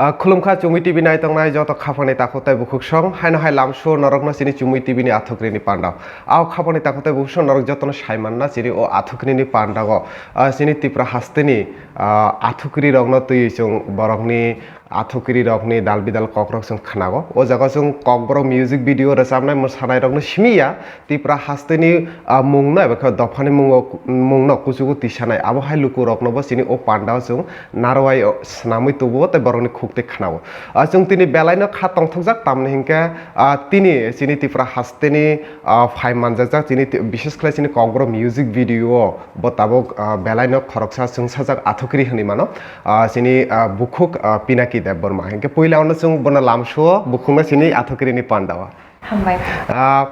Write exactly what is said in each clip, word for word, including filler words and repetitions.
Ah, khulumkha Chumui T V nai tongnai joto khapangni takhuk tei bukhuk song, haino hai lamsio norokno chini Chumui T V ni athukrini pandao. Ao khapangni takhuk tei bukhuk song norok jotono sai manna chini o athukrini pandao. Ah, chini Tipra hasteni, ah, athukrirokno twiwi chwng borokni athukrirokni dal bidal kokrok chwng khnago. O jaga chwng kokborok music video rwchapnai mwsanairokno simi ya, Tipra hasteni, ah, mungno eba khe dophani mungo, mungno kuchugo tisanai. Abo hai lukuroknobo chini o pandao chwng narwai o swnamwi tubuo tei borokni khuk tei khnao. Ah, chwng tini belaino kha tongthokjak, tamni hinkhe, ah, tini chini Tipra hasteni, ah, phai manjakjak chini ti-, bishes khlai chini kokborok music video o bo tabuk, ah, belaino khoroksa chwngsajak athukiri hinwi mano, ah, chini, ah, bukhuk, ah, Pinaki Debbarma. Hinkhe puila ono chwng bono lamsio bukhukno chini athukiri ni pandao. Hambai. Ah,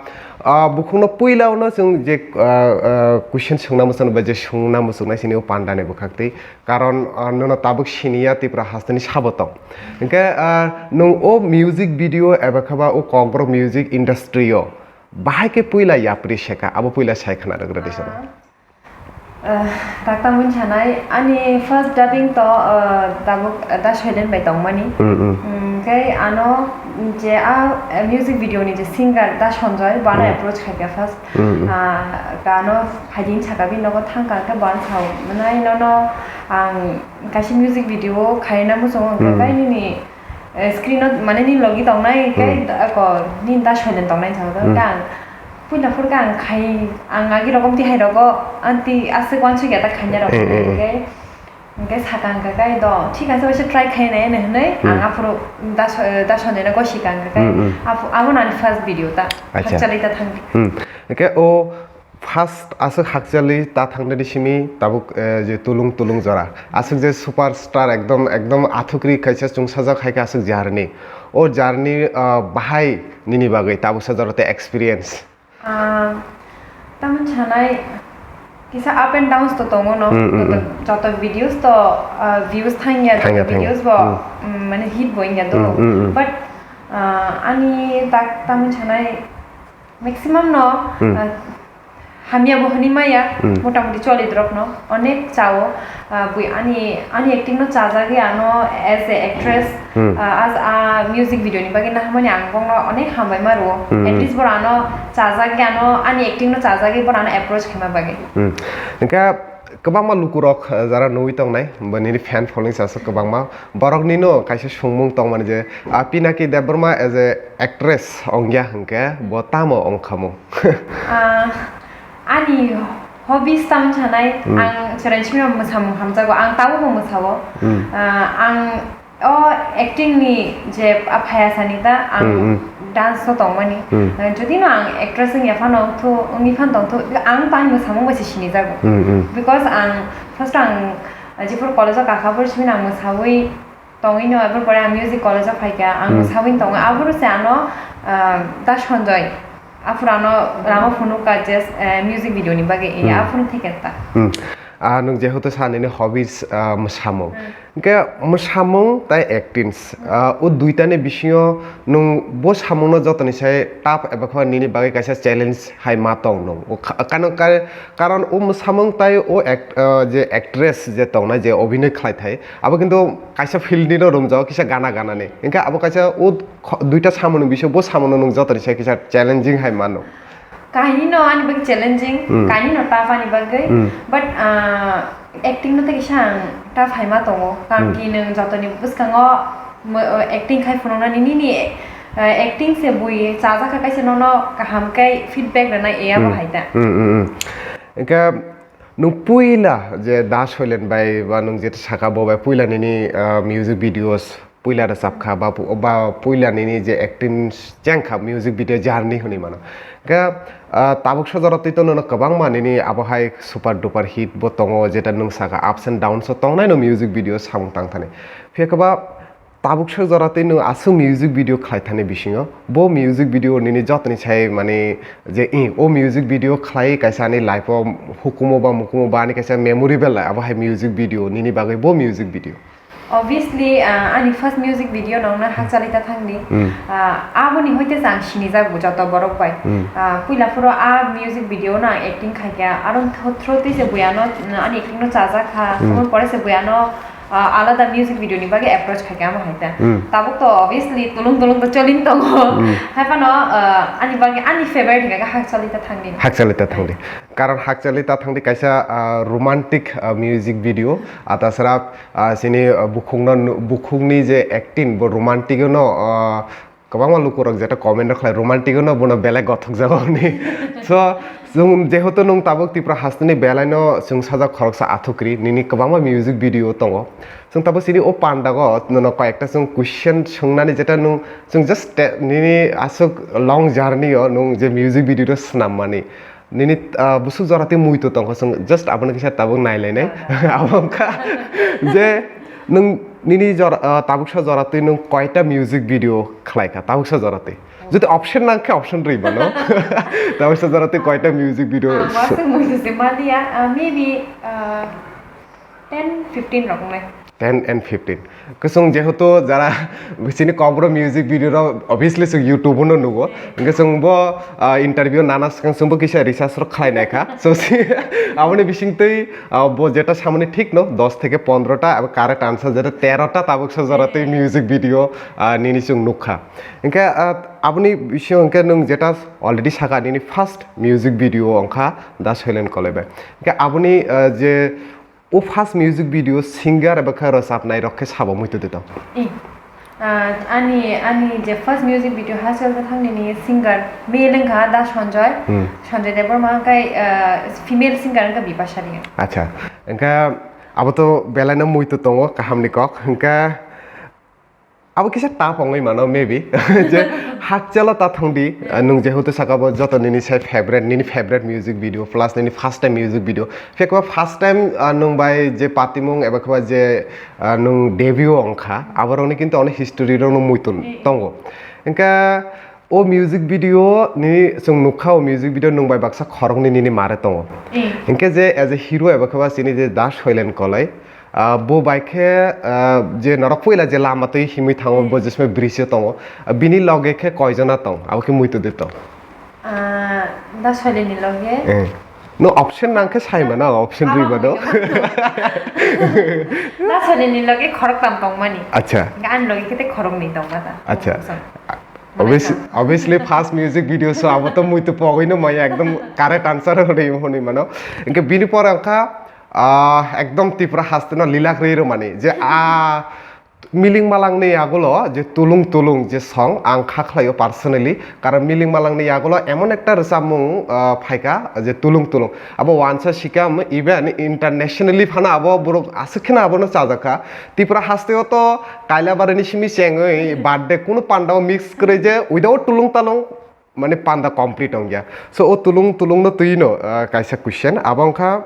ah, bukhukno puila ono chwng je, ah, ah, question swngna muchung ba je swngna muchungnai chini o pandani bwkhak twi. Karon, ah, nono tabuk siniya Tipra hasteni sabo tong. Hinkhe, ah, nwng o music video eba khe ba o kokborok music industry o bahai khe puila yapri seka, abo puila sai khna rwgra di sono. Ah, tak tamoni sanai, ani first dubbing to, ah, tabuk, ah, Da Soilen bai tongmani. Mm, mm. Mm, khe ano je a, ah, music video ni je singer Da Sonjoy, bana Mm. approach khaikha first. Mm, mm. Ah, gano phaidi saka bini nogo thangkha khe bana sao, "Nai nono ang kaisa music video khaina muchungo, Mm. Khe nini, eh, screen o mane nini logi tongnai, khe Mm. ako nini Da Soilen tongnai sao." Mm. Khe ang Puila phur khe ang khai, ang agi rokom tihai rogo, ang ti aswk uansuk ya ta khaina rok Eh, eh, eh. Hingke, hingke saka hingka kai do, thik ase waisa try khai nai hinwi, Hmm. ang aphuru Da So-, Da Sonjoy no gosi ka hingka kai, Hmm, hmm. aphu-, abo nani first video ta, Acha. Hakchali ta thang. Hmm. Hingke o first aswk Hakchali ta thang nani simi tabuk, eh, je Tulung Tulung Jora. Aswk je superstar ekdom, ekdom athukri kaisa chwngsajak hai khe aswk jarni. O jarni, ah, bahai nini bagwi tabuksa jora tei experience? Ah, tamoni sanai kisa up and downs to tongo no. Mm, mm, Joto, mm. Joto videos to, ah, views thangya, Thangya, joto thangya. Videos bo, Mm. Mm, mane hit bo wngya do. Mm, mm, mm. But, ah, ani tak tamoni sanai maximum no, Mm. Ah, hamya bo hwnwi maya, Mm. Motamuti choli drop no, onek chao, ah, bui ani, ani acting no chajagwi ano as a actress, Mm. Ah, as a music video ni bagwi naharmani ang bongno onek hambai ma rwo. Mm. At least boro ano chajagwi ano ani acting no chajagwi boro ano approach khaima bagwi. Mm. Hingke kwbangma lukurok, eh, jara nugwi tongnai, bo nini fan following aswk kwbangma. Borok nino kaisa sungmung tongmani je, ah, Pinaki Debbarma as a actress ongya hingke bo tamo ongkhamung? Ah, ani hobbies tamo sanai, Hmm. Ang chwrai simi mwsamung hamjago, ang tabukbo mwsao. Hmm. Ah, ang o acting ni je aphaya sani ta, ang Hmm, hmm. Dance no tongmani. Hmm. Ah, jodi no ang actress wngya phano wngthu, wngwi phano tongthu, ang tang mwsamung bai se sinijago. Hmm, hmm. Because ang first ang, ah, jephuru college o kakha phuru simi ang mwsawi tongwi no, aboni pore ang music college o phaikha, ang Hmm. Sabin tongo, aboro se ano, ah, Da Sonjoy, aphuru ano rama phunukha je, eh, music video ni bagwi, eh, Hmm. Aphuru thikhe ta. Hmm. Ah, nwng jehetu sa nini hobbies, ah, mwsamung. Hmm. Hingke mwsamung tai actings, ah, o duitani bisingo nwng bo samungno jotoni sai tough eba khe nini bagwi kaisa challenge hai ma tong nwng. O kha-, kano ka-, karon o mwsamung tai o act-, ah, je actress je tongnai je obhinoi khlai thai, abo kintu kaisa field ni no romjao kisa gana gana ni. Hingke abo kaisa o kho-, duita samung ni bisingo bo samung no nwng jotoni sai kisa challenging hai mano. Kahini no ani bagwi challenging, Hmm. Kahini no tough ani bagwi, Hmm. But, ah, acting no tei kisa ang tough hai ma tongo. Karon Hmm. ki nwng jotoni bwskango mo-, acting khai phunuknani nini, ah, acting se bui chajak kha kaisa nono kaham khe feedback rwnai, e abo Hmm. Hai ta. Hmm, hmm, hmm. Hingke Nwng puila je Da Soilen bai ba nwng je saka bo bai puila nini, ah, music videos puila rwchap kha ba pu-, ba puila nini je acting cheng kha music video journey hwnwi mano. Hwnkhe, ah, tabuk sojora twi to nono kwbangma nini abo hai super duper hit bo tongo, jeta nwng saka ups and downs o tongnai no music video samung tang thani. Phiya khe ba tabuk sojora twi nwng aswk music video khlai thani bisingo, bo music video nini jotoni sai mani je, i, o music video khlai kaisa ani life o hukumu ba mukumu ba ani kaisa memorable abo hai music video nini bagwi bo music video. Obviously, ah, ani first music video nongna Hakchali ta thangdi. Hmm. Ah, aboni hoite se ang sinijak bo joto borok bai. Hmm. Ah, puila phuru a music video no ang acting khaikha, aro thro-, through twi se buiano, ani acting no chajak kha, Hmm. Aboni pore se buiano Ah, alada music video ni bagwi approach khaikha amo hai ta. Hmm. Tabuk to obviously tulung tulung to cholin tongo. Hmm. Hai phano, ah, ani bagwi ani favorite hingkha khe Hakchali ta thangdi. Hakchali ta thangdi. Karon Hakchali ta thangdi kaisa, ah, romantic, ah, music video. Ah, tasara, ah, sini, ah, bukhukno nu-, bukhukni je acting bo romantic no, ah, kwbangma lukurok jeta comment rok khlai romantic no bono belai gothok jago hwnwi. So, chwng jehetu nwng tabuk Tripura hasteni belaino chwng sajak khoroksa athukri, nini kwbangma music video tongo. Chwng tabuk chini o pandago nono koyekta chwng question swngnani jeta nwng chwng just te-, nini aswk long journey o nwng je music video rok swnammani. Nini, ah, busuk jora twi muitu tongkha, chwng just abono kisa tabuk nailainai. Abo wngkha je nwng nini jora, ah, tabuksa jora twi nwng koita music video khlaikha, tabuksa jora twi? Jodi option nangkhe option rwi mano. Tabuksa jora twi koita music video? Ah, waswk muitu se maliya, ah, maybe, ah, ten fifteen rok wngnai. Ten and fifteen. Kwchwng jehetu jara chini kokborok music video rok obviously chwng YouTube no nugo. Hwnkhe chwng bo, ah, interview nana swkang chwng bo kisa research rok khlai naikha. So, si-, aboni bisingtwi, ah, bo jeta samani thik no, dos theke pondro ta, abo correct answer jeta tero ta tabuksa jora twi music video, ah, nini chwng nukha. Hwnkhe, ah, aboni bisingo hwnkhe nwng jeta already saka nini first music video wngkha Da Silent Koloi bai. Hwnkhe aboni, ah, je O first music video singer eba khe rwchapnai rok khe sabo muitu de tong? I, ah, ani, ani je first music video Hakchali ta thangdi ni singer male wngkha Da Sanjoy, Hmm. Sanjoy Debbarma, hwnkhe, ah, female singer wngkha Bipasha Reang. Acha, hwnkhe abo to belaino muitu tongo, kaham ni kok. Hwnkhe Abo kisa tough wngwi mano, maybe. Je Hakchali ta thangdi, ah, nwng jehetu saka bo joto nini sai favorite, nini favorite music video, plus nini first time music video. Phiya khe ba first time, ah, nwng bai je patimung eba khe ba je, ah, nwng debut wngkha, aborokni kintu onek history rokno muitu tongo. Hwnkhe o music video ni chwng nukha, o music video nwng bai baksa khoroknwi nini mare tongo. Hwnkhe je as a hero eba khe ba chini je Da Silent Koloi, Ah, bo bai khe, ah, je norok puila je lama twi himwi thango, bo je somoi bridge o tongo. Ah, bini loge khe koijona tong? Abo khe muitu de tong? Ah, Da Silent ni loge? Eh. No option nang khe sai mano, option rwi mano. Da Silent ni loge khoroktam tongmani. Acha. Hwnkhe ani loge khe tei khoroknwi tongma ta. Acha. Obvious-, obviously first music video, so abo to muitu pogwi no maya, ekdom correct answer hwnwi, hwnwi mano. Hwnkhe bini pore wngkha, Ah, ekdom Tripura haste no lila kwrwi rwmani je, ah, Miling Malangni yagulo je Tulung Tulung je song ang kha khlaio personally, karon Miling Malangni yagulo emon ekta rwchapmung, ah, phaikha je Tulung Tulung. Abo wansa sikam even internationally phano abo borok aswk kheno abono chajakha. Tripura hasteo to Kailabarini simi chengwi birthday kunu pandao mix kwrwi je without Tulung Tulung mane panda complete wngya. So o Tulung Tulung no twi no, ah, kaisa question abo wngkha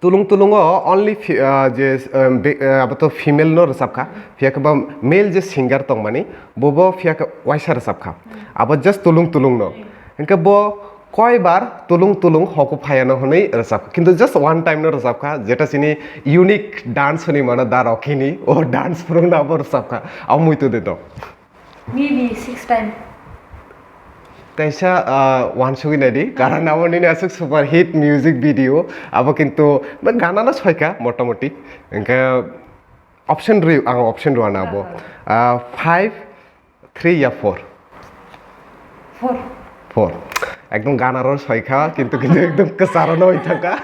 Tulung Tulung o only fi-, ah, je, ah, be-, ah, abo to female no rwchapkha, phiya khe ba male je singer tongmani, bobo phiya khe waisa rwchapkha, abo just Tulung Tulung no. Hwnkhe bo koibar Tulung Tulung hoko phayano hwnwi rwchapkha, kintu just one time no rwchapkha, jeta chini unique dance hwnwi mano Da Rocky ni, o dance phwrwngno abo rwchapkha, abo muitu de to. Maybe six time. Kaisa, ah, wansugwi naidi, karon abo nini aswk super hit music video, abo kintu ba gana no soika motamoti. Hwnkhe option rw-, ang option rwna abo. Ah, five, three ya four? Four. Four. Ekdom gana ro soika, kintu, kintu ekdom kwcharo no oi thangka.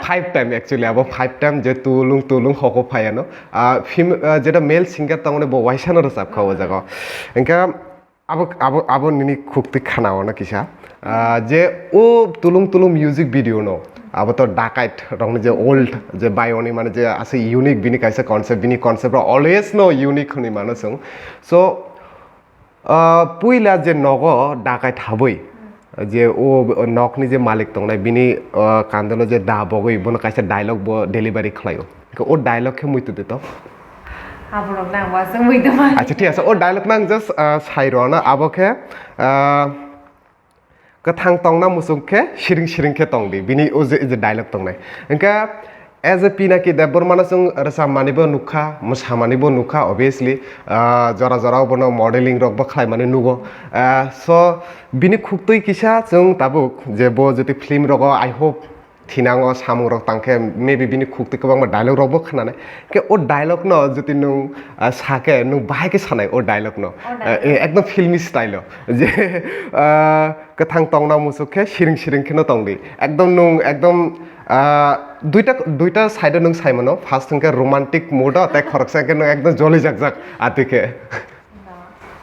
Five time actually, abo five time je Tulung Tulung hoko phayano. Ah, fem-, ah, jeta male singer tongmani bo waisa no rwchapkha o jaga. Hwnkhe abo, abo, abo nini khuktwi khana ono kisa. Ah, je o Tulung Tulung music video no, abo to Dakait rokni je old je bayoni mane je ase unique bini kaisa concept, bini concept rok always no unique hwnwi mano chwng. So, Ah, puila je nogo dakai thabwi, je o nokni je malik tongnai, bini, ah, kandalo je da bogwi, bono kaisa dialogue bo delivery khlaio. Hwnkhe o dialogue khe muitu de to? Aborok nang wasung muitu man. Acha, thik ase, o dialogue nang just, ah, sai rw na, abo khe, ah, Kwthang tongna muchung khe siring siring khe tongdi, bini o je, je dialogue tongnai. Hwnkhe as a Pinaki Debbarma no chwng rwchapmani bo nukha, mwsamani bo nukha, obviously, ah, jora jora o bono modeling rok bo khlaimani nugo. Ah, so, bini khuktwi kisa chwng tabuk je bo jotoi film rogo, I hope, Thinango samungrok tangkhe maybe bini khukti kwbangma dialogue rokbo khwnanai. Khe o dialogue no jodi nwng, ah, sake nwng bahai khe sanai o dialogue no. O dialogue. Eh, eh, ekdom filmy style o. Je, ah, kwthang tongna muchuk khe siring siring kheno tongdi. Ekdom nwng ekdom, ah, duita, duita side o nwng saimano. First hwnkhe romantic mood o, tei khoroksa hwnkhe nwng ekdom joli jak jak atwi khe.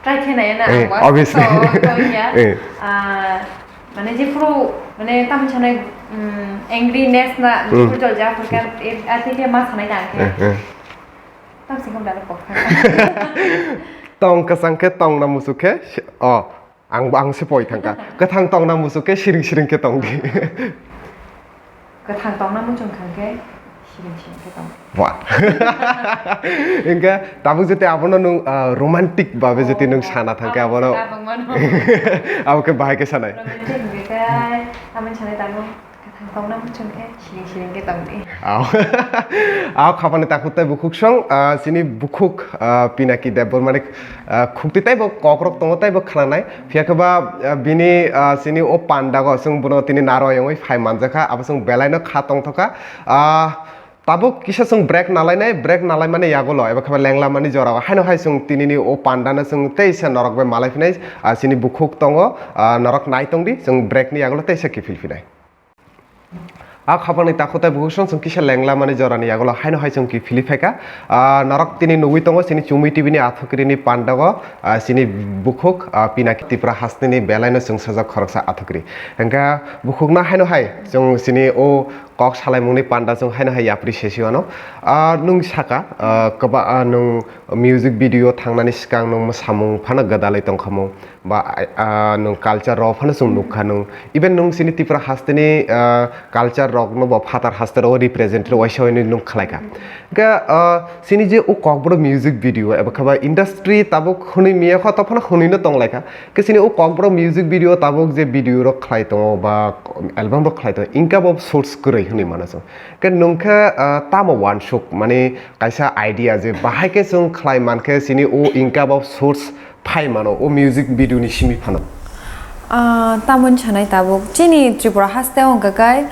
Try khe nai na. Eh, ang wa obviously. So, koi ya. Eh. Ah, mane je pro, mane tam chane, mm, angriness na, mm, pro jol ja, pro kan, eh, ati ke ma sanai da ke. Eh, eh. Tam sing kam da ko. Tong kwchang khe tong na muchuk khe, oh, ang, ang se poi thangka. Kwthang tong na muchuk khe siring siring khe tong di. Kwthang tongna muchung kha khe siring siring khe tong. Wah. Hingke tabuk jete abono nung, ah, romantic babe jete nung sana thangke abono. Abo khe bahai khe sanai. Romantic hingke kai, tamoni sanai tabuk kwthang tongna muchung khe siring siring khe tong di. Aw. Aw khapani takhuk tai bukhuk song, ah, chini bukhuk, ah, Pinaki Debbarmani Ah, khukti teibo kokrok tongo, teibo khwnanai. Phiya khe ba, ah, bini, ah, chini o pandago chwng bono tini naro yongwi phai manjakha, abo chwng belaino kha tongthokha. Ah, tabuk kisa chwng break nalainai, break nalaimani yagulo eba khe ba lenglamani jorao haino hai chwng tinini o pandano chwng teisa norok bai malai phinai, ah, chini bukhuk tongo, ah, norok nai tongdi, chwng breakni yagulo teisa kiphil phinai. A khapangni takhuk tai bukhuk song song kisa lenglamani jorani yagulo haino hai chwng kiphilwi phaikha. Ah, norok tini nugwi tongo chini Chumui T V ni athukiri ni pandago, ah, chini bukhuk, ah, Pinaki Tripura hasteni belaino chwngsajak khoroksa athukiri. Hwnkha bukhukno haino hai chwng chini o kok salaimungni panda chwng haino hai yapri sesi wano. Ah, nwng saka, ah, kwba, ah, nwng music video thangnani swkang nwng mwsamung phano gwdalwi tongkhamu. Ba, ah, nwng culture rok phano chwng nukha nwng. Even nwng chini Tripura hasteni, ah, culture rokno bo phatar haste rok represent rw waisa hwnwi nwng khlaikha. Hwnkhe, ah, chini je o Kokborok music video eba khe ba industry tabuk hwnwi miya kho, tei phano hwnwi no tonglaikha. Khe chini o Kokborok music video tabuk je video rok khlai tongo ba album rok khlai tongo, income of source kwrwi hwnwi mano chwng. Khe nwng khe, ah, tamo uansuk, mani kaisa idea je bahai khe chwng khlai mankhe chini o income of source phai mano o music video ni simi phano? Ah, tamoni sanai tabuk chini Tripura haste o hwnkha khe,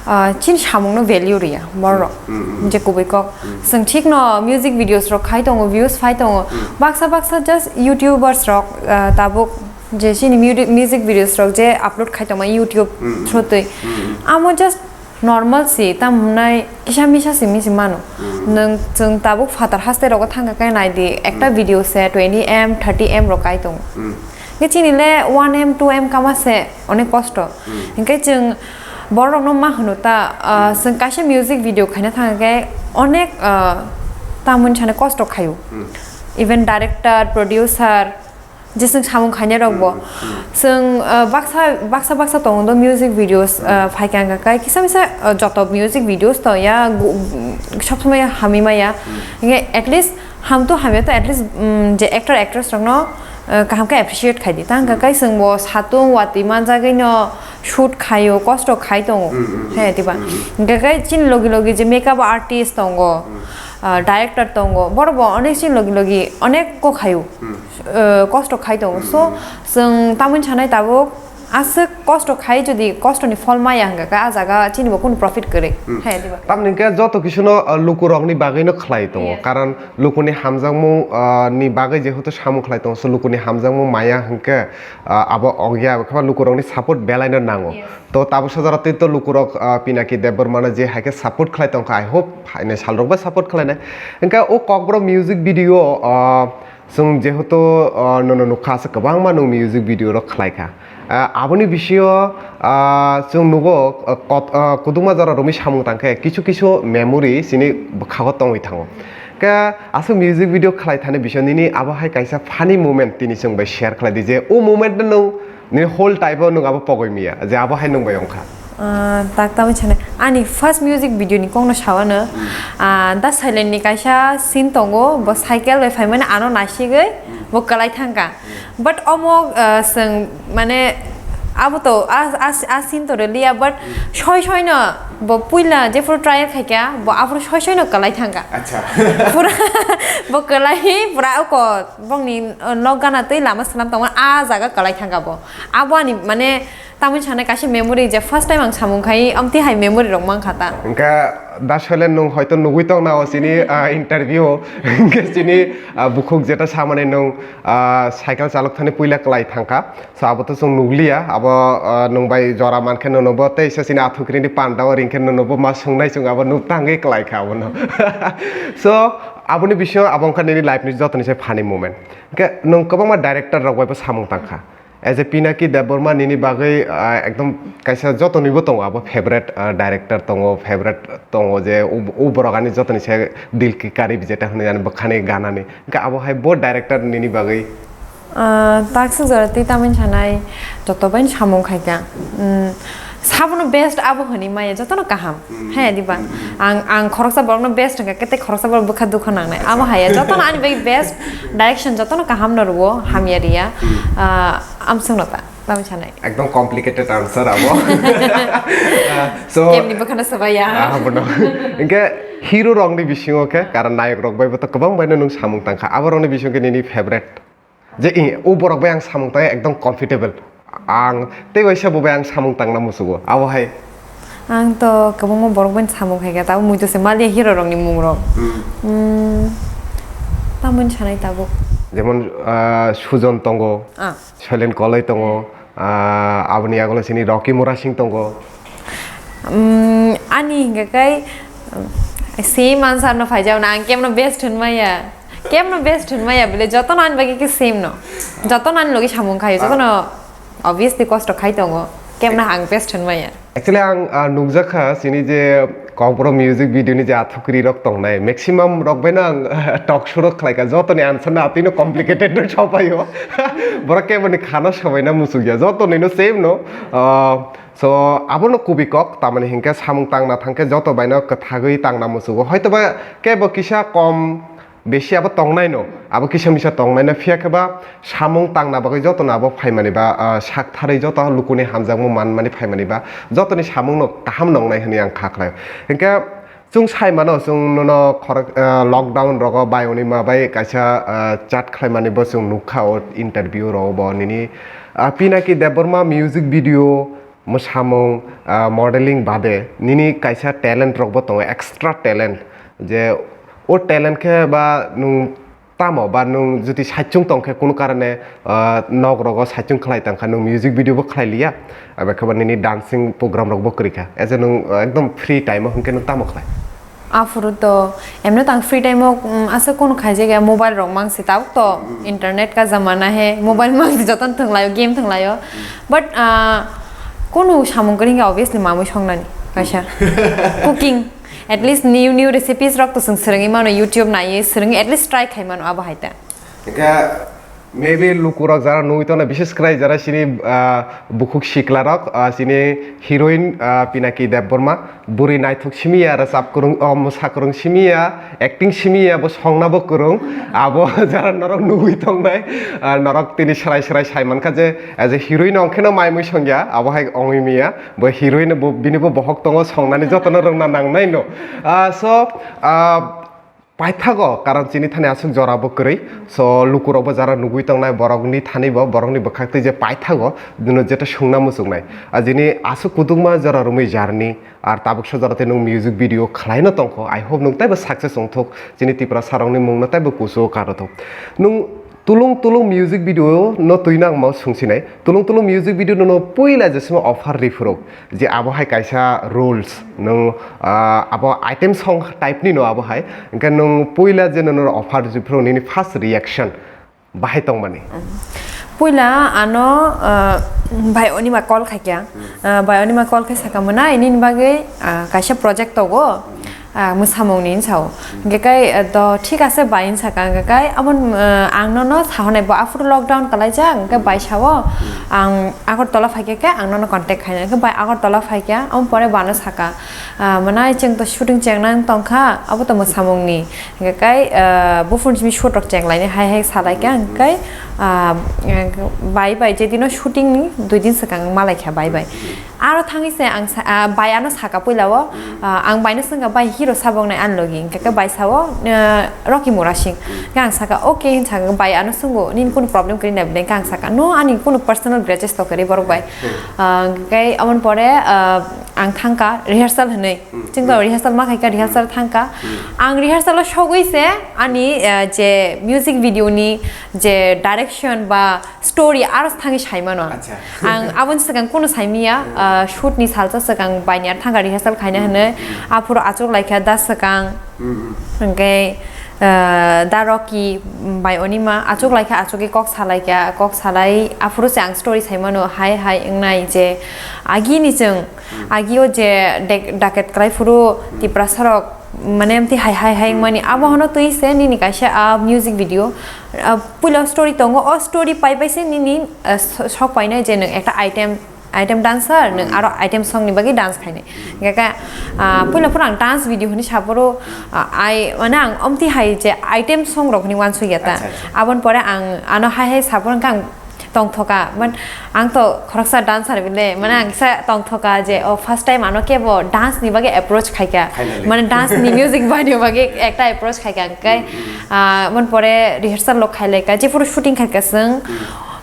ah, chini samung no value riya borok. Mm, mm, mm. Je kubui kok. Mm. Chwng thik no music videos rok khai tongo, views phai tongo. Mm. Baksa baksa just YouTubers rok, ah, tabuk je chini mu-, music videos rok je upload khai tongma YouTube, mm, mm, through twi. Mm, mm. Amo just normal si, tamo hwnai kisa misa simi si mano. Mm. Nwng chwng tabuk phatar haste rogo thangkha khe nai di, ekta, mm, video se twenty M, thirty M rok kai tongo. Mm. Hwnkhe chini le one M, two M kama se onek kosto. Mm. Hwnkhe chwng borok rokno ma hwno ta, ah, mm, chwng kaisa music video khaina thangkha khe onek, ah, tamoni sani kosto khaio. Mm. Even director, producer, je chwng samung khainai rok bo. Hmm, hmm. Chwng, uh, baksa, baksa, baksa tongo do music videos, hmm, uh, phaikha wngkha khe kisa misa, uh, joto music videos to ya gu-, sob somoi hamwi maya. Hmm. Hingke at least ham to hamya to at least, um, je actor actress rokno, uh, kaham khe appreciate khai di. Ta wngkha, hmm, khe chwng bo satung watwi manjagwi no shoot khaio, kosto khai tongo. Hmm, hmm, hmm. He, diba? Hmm, hmm. Hingke khe chini logi logi je makeup artist tongo, hmm, uh, director tongo, borok bo onek chini logi logi onek ko khaio. Hmm. Uh, kosto khai tongo. Hmm, so, hmm, chwng tamoni sanai tabuk aswk kosto khai jodi kosto ni phol maya hwnkha khe, ah jaga chini bo kunu profit kwrwi. Hmm. He, diba? Tamni hwnkhe joto kisuno, uh, lukurokni bagwino khlai tongo. Yes. Karon lukuni hamjakmung, uh, ni bagwi jehetu samung khlai tongo, so lukuni hamjakmung maya hwnkhe, uh, abo ongya, khe lukurokni support belaino nango. Yes. To tabuk sajaro twi to lukurok, uh, Pinaki Debbarmano je hai khe support khlai tongkha, I hope phainai salrokbo support khlainai. Hwnkhe o Kokborok music video, uh, Chwng jehetu, ah, nono nukha, aswk kwbangma nwng music video rok khlaikha. Ah, aboni bisingo, ah, chwng nugo, ah, kot-, ah, kwdwkma jora romwi samung tangkhe kisu kisu memory chini bwkhago tongwi thango. Khe aswk music video khlai thani bisingo nini abo hai kaisa funny moment tini chwng bai share khlai di je o moment no nwng Nini whole type o nwng abo pogoi miya, je abo hai nwng bai wngkha. Ah, tak tamoni sanai. Ani first music video ni kokno sao ano. Hmm. Ah, Da Silent ni kaisa scene tongo, bo cycle bai phaimani ano naisigwi, hmm, bo kwlai thangkha. Hmm. But omo, ah, chwng mane Abo to a, a, a scene to rwliya, but soi soi no bo puila jephuru trial khaikha, bo aphuru soi soi no kwlai thangkha. Acha. Pura bo kwlai pura oko bongni, uh, nok gana twi lama swnam tongma a jaga kwlai thangkha bo. Abo ani mane tamoni sanai kaisa memory je first time ang samung khai, amtwi hai memory rok mankha ta. Hwnkhe da Soilen nwng hoito nugui tong nao chini, ah, interview, hwnkhe chini, ah, bukhuk jeta samani nwng, ah, cycle chalok thani puila kwlai thangkha. So abo to chwng nukliya, abo, ah, nwng bai jora mankhe nwng bo tei se chini athukrini panda o ringkhe nwng bo ma swngnai chwng abo nuk tangwi kwlai kha abono. So aboni bisingo abo wngkha nini life ni jotoni se funny moment. Hwnkhe nwng kwbangma director rok bai bo samung tangkha. As a Pinaki Debbarma nini bagwi, ah, ekdom kaisa jotonibo tongo abo favorite, ah, director tongo, favorite tongo je u, u borok ani jotoni se dil ki karib jeta hwnwi ani bwkhani ganani. Hwnkhe abo hai bo director nini bagwi? Ah, taksa jora twi tamoni sanai joto bai samung khaikha. Hmm, sabono best abo hwnwi maya jotono kaham. He, diba? Ang, ang khoroksa borokno best hwnkha, khe tei khoroksa borok bwkha dukha nangnai. Abo haya, jotono ani bai best direction, jotono kaham no rwo, hamya riya. Ah, amswkno ta, tamoni sanai. Ekdom complicated answer abo. Ah, so, kemni bwkhano swbaiya. Ah, bono. Hwnkhe hero rokni bisingo khe, karon nayok rok bai bo to kwbang baino nwng samung tangkha. Abo rokni bisingo khe nini favorite? Je, i, o borok bai ang samung tangwi ekdom comfortable. Ang tei waisa bo bai ang samung tangna musugo. Abo hai. Ang to kwbangma borok bai samung khaikha, tabuk muitu se maliya hero rokni mung rok. Hmm. Hmm, tamoni sanai tabuk. Jemon, ah, Sujon tongo, ah, Soilen Koloi tongo, ah, aboni yagulo sini Rocky Murasing tongo. Um, ani hingka kai, um, same answer no phaijao na, ang kemno best hwnmaya. Kemno best hwnmaya, bile jotono ani bagwi khe same no. Jotono ani logi samung khayo, jotono obviously kosto khai tongo. Kemno ang best hwnmaya. Actually, ang, ah, nukjakha, sini je Kokborok music video ni je athukri rok tongnai, maximum rok bai no ang talk show rok khlaikha, jotoni answer no atwi no complicated no sopaio. Borok keboni khano sobaina musukya, jotonino same no. Ah, So, abono kubui kok, tamoni hinkhe samung tangna thangkhe joto baino kwthagwi tangna muchugo. Hoitoba kebo kisa kom besi abo tongnaino, abo kisa misa tongnaino, phiya khe ba samung tangna bagwi jotono abo phaimani ba, ah, saktharwi joto lukuni hamjakmung manmani phaimani ba jotoni samungno kaham nongnai hwnwi ang kha khlaio. Hinkhe Chwng sai mano, chwng nono khorok, ah, lockdown rogo bai oni ma bai kaisa, ah, chat khlaimani bo chwng nukha o interview rogo bo nini, ah, Pinaki Debbarma music video, mwsamung, ah, modeling bade nini kaisa talent rok bo tongo, extra talent, je o talent khe ba nwng Tamo ba nwng jodi saichung tongkhe kunu karone, ah, nok rogo saichung khlai tangkha, nwng music video bo khlai liya, abo khe ba nini dancing program rok bo kwrwi kha, as a nwng, ah, ekdom free time o hwnkhe nwng tamo khlai? Aphuru to emno tang free time o, um, asa kunu khaijak ya, mobile rok mangsi, tabuk to internet ka jamana he, mobile mangsi jotono thwnglaio, game thwnglaio, but, ah, kunu samung kwrwi khe obviously mamui songnani kaisa cooking. At least new new recipes rok to chwng swrwngwi mano, YouTube naiwi swrwngwi at least try khai mano abo hai ta. Hingkhe maybe lukurok jara nugwi tongna, bises krai jara sini, ah, bukhuk siklarok, ah, sini heroine, ah, Pinaki Debbarma, bwrwi naithok simi ya, rwchap kwrwng, oh, mwsa kwrwng simi ya, acting simi ya, bo songna bo kwrwng, abo jara norok nugwi tongnai, ah, norok tini swrai swrai sai mankha je, as a heroine ongkheno mai mui songya, abo hai ongwi miya. Bo heroine bo, bini bo bohok tongo, songnani jotono rwngna nangnai no. Ah, so, ah, paithago, karon chini thani aswk jora bo kwrwi. So, lukurok bo jara nugwi tongnai, borokni thani bo, borokni bwkhak twi je paithago, bini jeta swngna muchungnai. Ah, jini aswk kudukma jora romwi jarni, ar tabuksa jora tei nwng music video khlaino tongkho. I hope nwng teibo success wngthok, chini Tiprasa rokni mungno teibo kuchugo karothok. Nwng Tulung Tulung music video no twi nangma swngsinai. Tulung Tulung music video no, no puila jesima offer riphuru je abo hai kaisa rules, nwng, ah, abo item song type ni no abo hai. Hingkhe nwng puila je nono offer riphuru nini first reaction bahai tongmani? Puila ano, ah, bai onima call khaikya. Ah, bai onima call khai saka mwnai nini bagwi, ah, kaisa project togo. Ah, mwsamungni hinwi sao. Hingke kai, eh, do thik ase bai hinwi sakha, hingke kai abo, eh, ang nono sahonai bo aphuru lockdown kalaijak, hingke bai sao, ang Agartala phaikhe khe ang nono contact khainai, hingke bai Agartala phaikha, amo pore bo ano sakha, ah, mwnai chwng to shooting chengnang tongkha, abo to mwsamungni, hingke kai, eh, buphuru simi shoot rok chenglainai hai hai salaikha, hingke kai, ah, eh, bai bai je dino shooting ni dui din swkang malaikha bai bai. Aro thangwi se ang sa-, ah, bai ano saka puila o, ah, ang bai no swngkha, "Bai, hero sabo wngnai ani logi?" Hingkha khe bai sao, ah, "Rocky Murasing." Hingkhe ang saka, "Okay," hingkha khe bai ano swngo, "Nini kunu problem kwrwi na bwle?" Hingkhe ang saka, "No, ani kunu personal grudges to kwrwi borok bai." Ah, hingkhe aboni pore, ah, ang thangkha rehearsal hinwi. Chwng to rehearsal ma khaikha, rehearsal thangkha. Ang rehearsal o sogwi se ani, ah, je music video ni je direction ba story aro thangwi saimano. Acha. Ang aboni swkang kunu saimiya, ah, shoot ni salsa swkang baini ar thangkha rehearsal khaina hinwi. Aphuru achuk laikha da swkang. Hingke, ah, da Rocky bai onima achuk laikha, achukgwi kok salaikha, kok salai aphuru se ang story saimano hai hai wngnai je agini chwng, agio je dek-, daket kwlai phuru Tiprasa rok mane amtwi hai hai hai wngmani abo hono twi se nini kaisa, ah, music video, ah, puila story tongo, o story pai pai se nini, ah, so-, sok painai je nwng ekta item, item dancer, nwng aro item song ni bagwi dance khainai. Hingke khe, ah, puila phuru ang dance video hinwi saphuru, ah, ai, mane ang omtwi hai je item song rok hinwi wansukya ta. Acha, acha. Aboni pore ang ano hai hai saphuru hingke ang tongthoka, but ang to khoroksa dancer bile, mane ang kisa tongthoka je, o first time ano kebo dance ni bagwi approach khaikha. Finally. Mane dance ni music video bagwi ekta approach khaikha, hingke, ah, aboni pore rehearsal rok khailaikha, jephuru shooting khaikha chwng.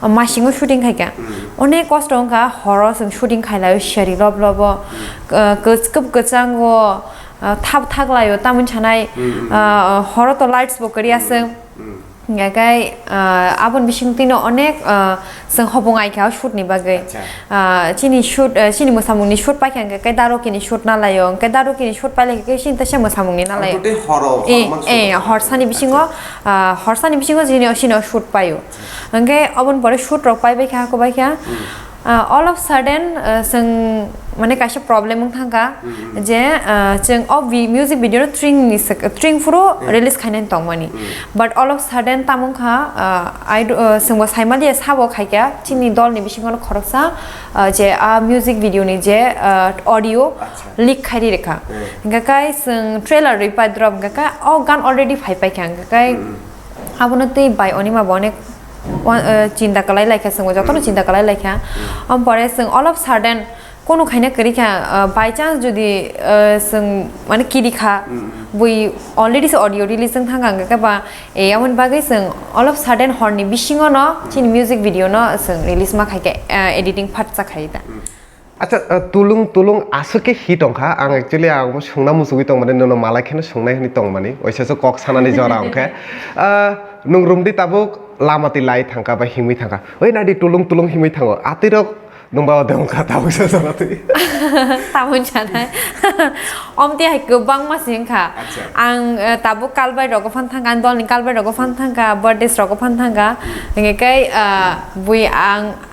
Masingo shooting khaikha. Onek kosto wngkha, horo chwng shooting khailai, seri lob lobo, ah, kwch-, kwb-, kwchango, ah, thap thak laio, tamoni sanai, ah, horo to lights bo kwrwi aswk. Hingkha khe, ah, aboni bising twino onek, ah, chwng hopung aikha o shoot ni bagwi. Acha. Ah, chini shoot, ah, chini mwsamungni shoot paikha hingkha khe da Rocky ni shoot nalaio, hingkhe da Rocky ni shoot pailai khe chini teisa mwsamungni nalaio. Ang totally horo, eh, horo mangso eh, horo. Horsani bisingo, acha, ah, horsani bisingo chini, chini shoot paio. Hingke oboni pore shoot rok paibai kha, hakubai kha. Ah, all of sudden, ah, chwng mane kaisa problem wng thangkha je, ah, chwng o vi-, music video no tring ni sek-, tring phuru release khainani tongmani. But all of sudden tamo wngkha, ah, I do, ah, chwngbo saimaliya sabo khaikha chini dol ni bisingo no khoroksa, ah, je a music video ni je, ah, audio leak khairi rikha. Hingke kai chwng trailer rwi pai drop hingke kai o gan already phai paikha hingke kai abono twi bai onima bo onek wa-, eh, chinta kwlai laikha, chwngbo jotono chinta kwlai laikha. Aboni pore chwng all of sudden kunu khaina kwrwi kha, eh, by chance jodi, eh, chwng mane kiri kha, bui already se audio release wng thang kha, hingke ba, eh, aboni bagwi chwng all of sudden horni bisingo no chini music video no chwng release ma khaikha, eh, editing phatsa khai da. Acha, uh, tulung tulung aswk khe hit wngkha. Ang actually ang bo sungna muchugwi tongmani, nono malai kheno sungnai hwnwi tongmani. Waisa se kok sanani jora wngkhe. Uh, nwng rumdi tabuk lama twi lai thangkha ba himwi thangkha. Oi nadi tulung tulung himwi thango. Atirok nwng ba ode wngkha tabuk sa jora twi. Tabuk sanai. Omti hai kwbangma se wngkha. Acha. Ang, uh, tabuk kalbai rogo phan thangkha, ang dolni kalbai rogo phan thangkha, birthdays rogo phan thangkha. Hingke kai, uh, bui ang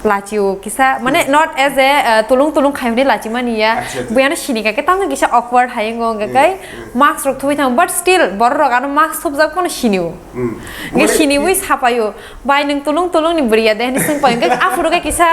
Lachio kisa, mane not as a, uh, tulung tulung khai hwnwi lachimani ya. Acha, acha. Bui ano sinika khe tamno kisa awkward hai wngo, hwnkhe kai mask rok thubui thango, but still borok rok ano mask thubjak phano sinio. Hwnkhe mane siniwi sapaio, "Bai, nwng tulung tulung ni bwrwi ya de?" hwnwi swng paio. Hwnkhe aphuru khe kisa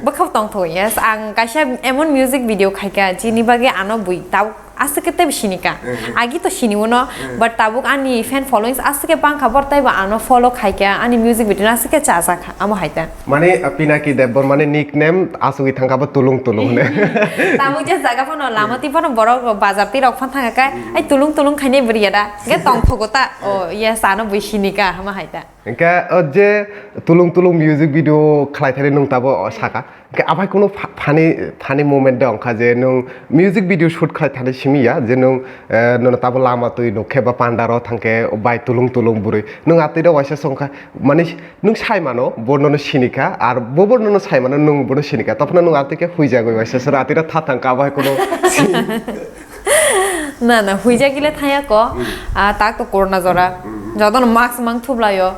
bwkhao tongthogo ya. Ang kaisa emon music video khaikha, jini bagwi ano bui tabuk aswk khe teibo sinika. Agi to sini uno, but tabuk ani fan followings aswk khe bangkha, bor teibo ano follow khaikha, ani music video no aswk khe chajakha, amo hai ta. Mane, uh, Pinaki Debbarma ni nickname asugwi thangkha bo Tulung Tulung hwnwi. Tabuk je jaga phano lama twi phano borok bazar twi rok phano thangkha khe, "Ai Tulung Tulung khainai bwrwi ya da?" Hwnkhe tongthogo ta, "Oh yes, ano bui sinika," hama hai ta. Hwnkhe, uh, je Tulung Tulung music video khlai thani nwng tabo, uh, saka. Hwnkhe aphai kunu pha-, funny, funny moment de wngkha je nwng music video shoot khlai thani simi ya je nwng, eh, nono tabo lama twi nuk khe ba panda ro thang khe bai tulung tulung bwrwi. Nwng atwi rok waisa song kha, mani nwng sai mano bo nono sini kha, ar bo bo nono sai mano nwng bono sini kha. Tophano nwng atwi khe huijagwi waisa sora atwi rok tha thang kha bai kunu si- Na, na, huijak gile thaya ko. Ah, tak to corona jora. Jotono mask mang thuplaio.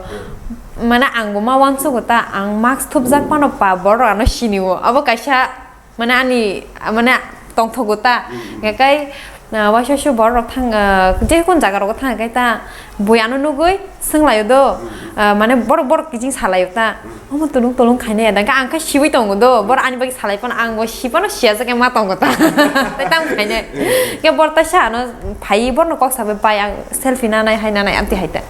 Mane ang bo ma uansugo ta, ang mask thupjak phano pa borok ano sinio. Abo kaisa mane ani, mane tongthogo ta. Hwnkhe kai Na waisa su borok thang, ah, je kun jaga rogo thang kai ta bui ano nugui senglayo do, ah, mane borok borok kijing salayo ta. Omo tulung tulung khaine da ang kha siwi tongo do, bor ani bagi salai pan ang bo sipano siya jake ma tongo ta. Tai tam khaine. Ke bor ta sa ano phai bor no kok sabe pai ang selfie na nai hai na nai amti hai ta.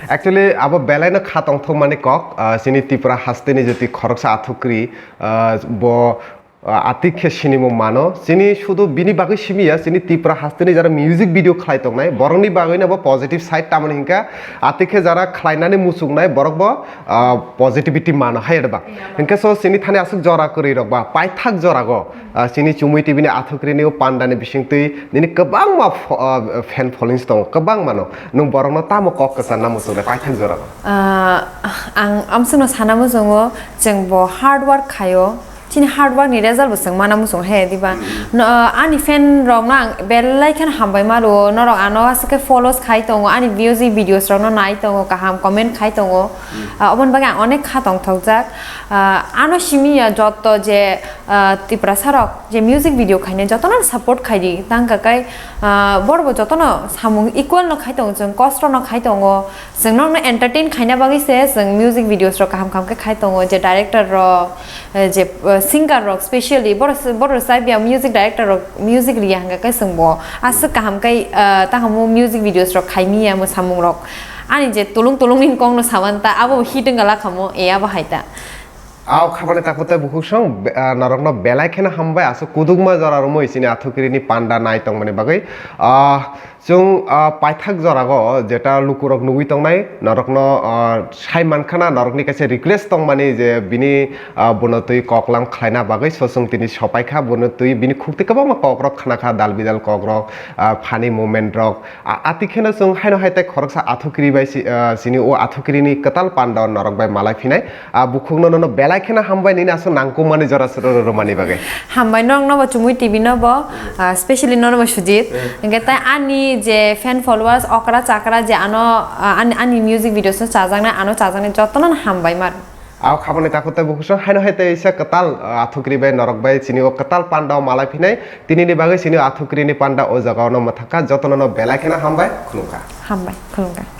Actually, abo belai no kha tongthok mani kok, ah, chini Tripura hasteni jeti khoroksa athukri, ah, bo, ah, atik khe sinimo mano. Chini sudu bini bagwi simi ya, chini Tripura hasteni jara music video khlai tongnai, borokni bagwi no bo positive side tamoni hinkha, atik khe jara khlainani muchungnai borok bo, ah, positivity mano hai ba. Hinkhe so chini thani aswk jora kwrwi rok ba, paithak jora go. Ah, chini Chumui T V ni athukrini o panda ni bisingtwi nini kwbangma fo-, ah, fan followings tongo, kwbangma no. Nwng borokno tamo kok kwcharna muchungnai paithak jorao? Ah, ang amswkno sana muchungo, chwng bo hard work khaio. Chini hard work ni result bo chwng mana muchung he, diba? No, ah, ani fan rok no ang belai kheno hambai ma rwo, norok ano aswk khe follows khai tongo, ani music videos rok no nai tongo, kaham comment khai tongo. Ah, oboni bagwi ang onek kha tongthokjak. Ah, ano simi ya joto je, ah, Tiprasa rok je music video khainai jotono support khai di, tang kha kai, ah, borok bo jotono samung equal no khai tongo, chwng kosto no khai tongo, chwng nokno entertain khaina bagwi se chwng music videos rok kaham kaham khe khai tongo, je director rok, eh, je, eh, singer rok specially borok, borok sai biya music director rok music riya hwnkha khe chwng bo aswk kaham khe, ah, tang kha mo music videos rok khai miya mo samung rok ani je tulung tulung ni kok no saman ta abo hit wngla kha mo e abo hai ta. Aw khabani takhuk tei bukhuk song, be-, ah, norokno belai kheno hambai aswk kudukma jora romwi chini athukiri ni panda nai tongmani bagwi. Ah, chwng, ah, paithak jora go jeta lukurok nugwi tongnai norokno, ah, sai mankha na norokni kaisa request tongmani je bini, ah, bono twi koklam khlaina bagwi so chwng tini sopaikha bono twi bini khukti kwbangma kokrok khna kha dal bidal kokrok, ah, funny moment rok. A-, ati kheno chwng haino hai tei khoroksa athukiri bai si-, ah, sini o athukirini kwtal panda o norok bai malai phinai. A bukhukno nono belai kheno hambai nini aswk nangkukmani jora soro rwmani bagwi. Hambai norokno bo Chumui T V no bo, ah, specially nono bo Sujit. Hwnkhe tai ani je fan followers okra chakra je ano, ah, ani, ani music videos no chajaknai ano chajaknai jotono hambai mar. Aw khabani takhuk tei bukhuk song haino hai tei isa kwtal, ah, athukiri bai norok bai chini o kwtal panda o malai phinai. Tinini bagwi chini o athukirini panda o jaga o no mwthangkha jotono no belai kheno hambai khulumkha. Hambai khulumkha.